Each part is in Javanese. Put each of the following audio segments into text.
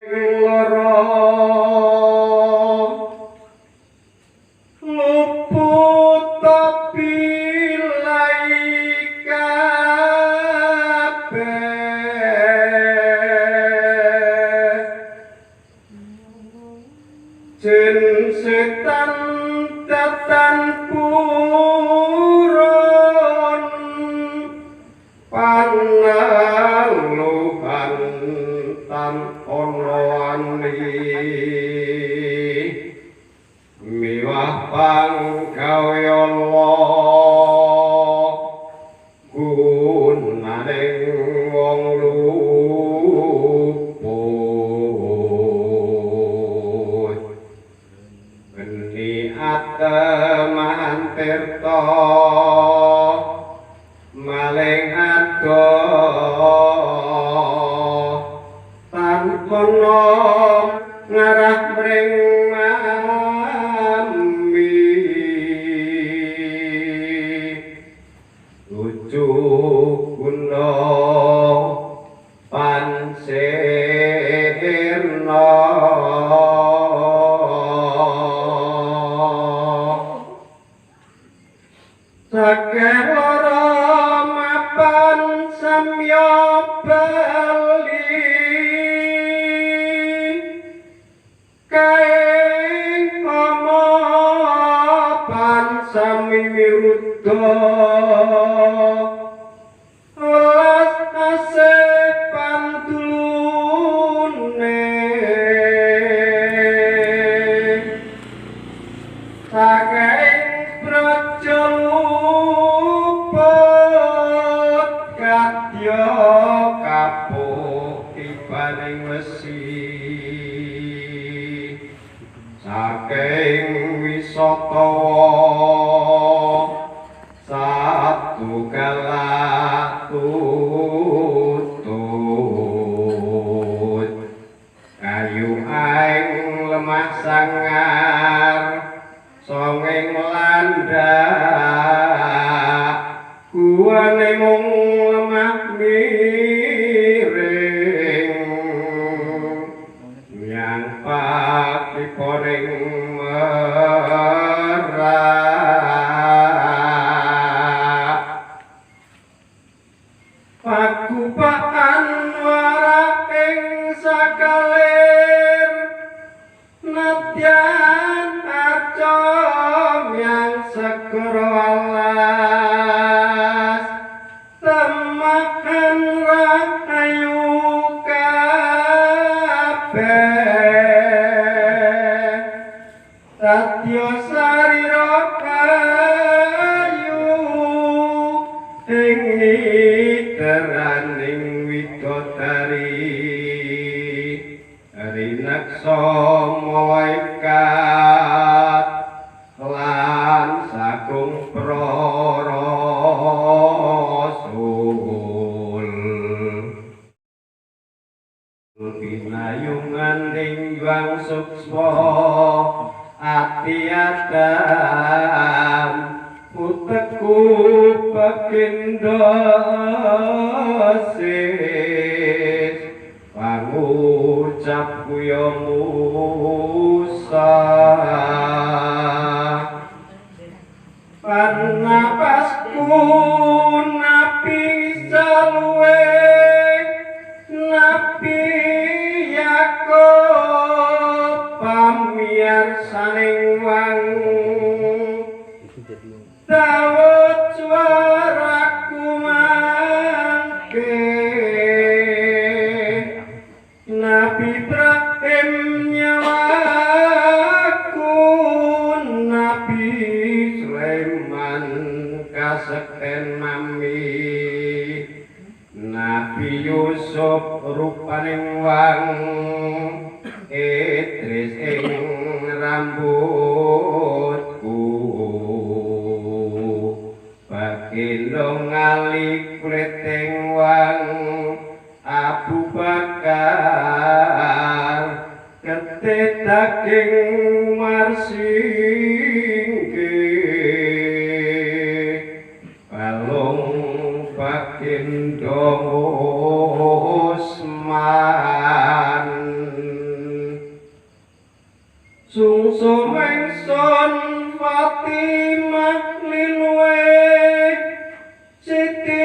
Lara luput pilai kabeh jin setan datan purun panaluhan tan ana ani miwah panggawe Allah gunaning wong luput geni ateman tirta maling adoh tan ana ngarah mring mami lucu guna pansirna sakeh lara mapan samya bali kaing mapan sami wirudha welas asih pantulune saking praja luput kadya kapuk tibaning wesi saking wisatawa satu galak tutut kayu aing lemah sangar songeng landhak guane mung lemah miring nyang pakiponing merak pagupaan warak ing sakalir nadyan arca yang segara alas temahan rahayu kabeh sadya sarira kayu ing niteraning widodari rinaksa malaikat lan sagung para rasul pinayungan ing Hyang Suksma ati adam uteku bagindo sis pangucapku ya Musa panapasku Nabi Salwe Nabi Yakub pamiarsaning wang Dawud suaraku mangke Nabi Ibrahim nyawaku Nabi Sulaiman kasekten mami Nabi Yusuf rupaning wang Idris ing rambutku bagindo ngali kuliting wang Abu Bakar getih daging marsingge balung bagindo Usman. Sungsum ingsun Fatimah linuwe Siti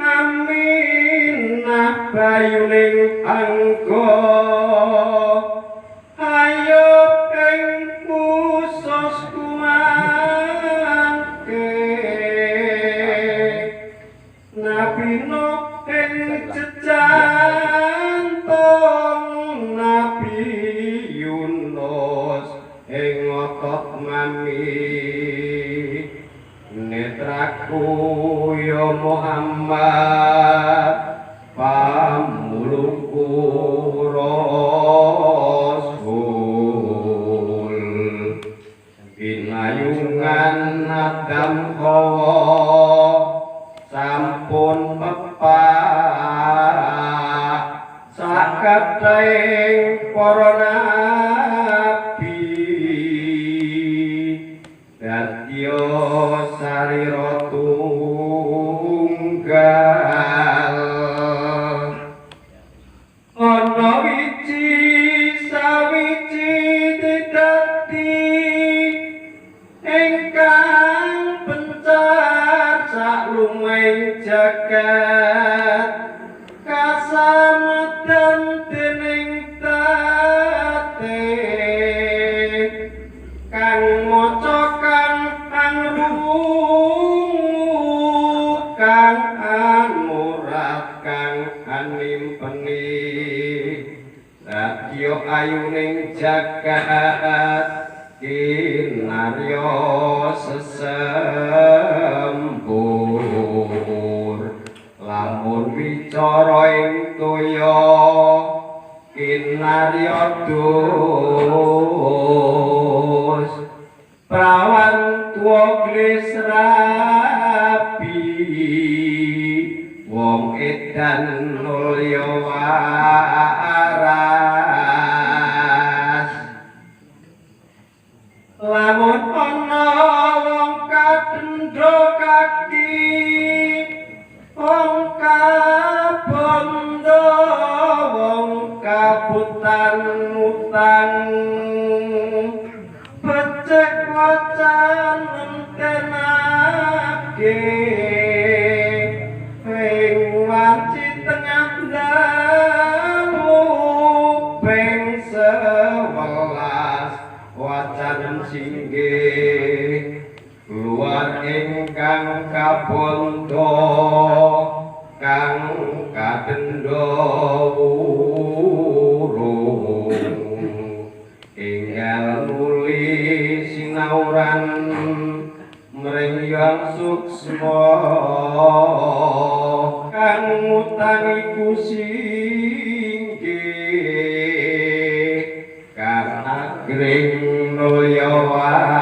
Aminah bayuning angga ayo ing ususku mangke Nabi Nuh ing jejantung Nabi Yunus ing otot mami netraku ya Muhammad pamulungku Rasul pinayungan Adam Hawa sampun pepak sakathahing para nabi dadiya sarira tunggal ana wiji sawiji dadi ingkang pencar saklumahing jagat kasamedan dening tate kang maca kang angrungu kang anurat kang animpeni dadiya ayuning jagat kinarya sesembur lamun wicara ing toya kinarya dus prawan tuwa glis rabi wong edan nulya waras lamun ana wong kadendha kaki wong kabondo wong kabutan utang becik wacan entenake ing wanci tengah dalu ping 11 wacanen singgih luar ingkang kabondo kang kadendha wurung enggal nuli sinauran mring yang suksma kang ngutangi kusinggih kang agring nulya waras.